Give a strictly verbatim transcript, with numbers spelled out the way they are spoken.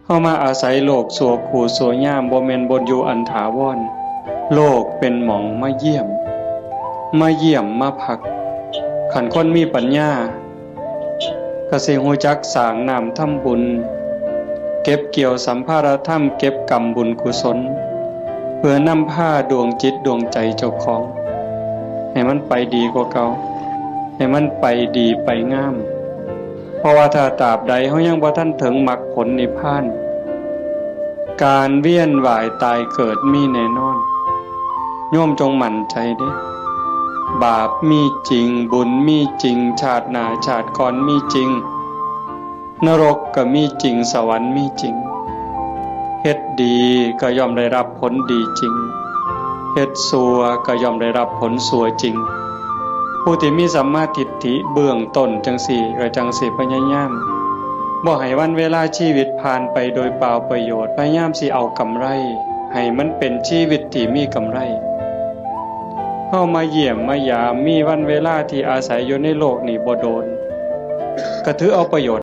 เฮามาอาศัยโลกชั่วครูชั่วยาม บ่แม่นบ่อยู่อันถาวร โลกเป็นหม่องมาเยี่ยม มาเยี่ยมมาพัก คันคนมีปัญญา ก็สิฮู้จักสร้างน้ำทำบุญ เก็บเกี่ยวสัมภาระธรรม เก็บกำบุญกุศล เพื่อนำพาดวงจิตดวงใจเจ้าของ ให้มันไปดีกว่าเก่า ให้มันไปดีไปงาม เพราะว่าถ้าตราบใดเฮายังบ่ทันถึงมรรคผลนิพพาน การเวียนว่ายตายเกิดมีแน่นอน โยมจงมั่นใจเด้ บาปมีจริง บุญมีจริง ชาติหน้าชาติก่อนมีจริง นรกก็มีจริง สวรรค์มีจริง เฮ็ดดีก็ย่อมได้รับผลดีจริง เฮ็ดชั่วก็ย่อมได้รับผลชั่วจริง ผู้ที่มีสัมมาทิฏฐิเบื้องต้นจังซี้ ก็จังสิพยายาม บ่ให้วันเวลาชีวิตผ่านไปโดยเปล่าประโยชน์ พยายามสิเอากำไร ให้มันเป็นชีวิตที่มีกำไร เฮามาเยี่ยมมายาม มีวันเวลาที่อาศัยอยู่ในโลกนี่บ่โดน ก็ถือเอาประโยชน์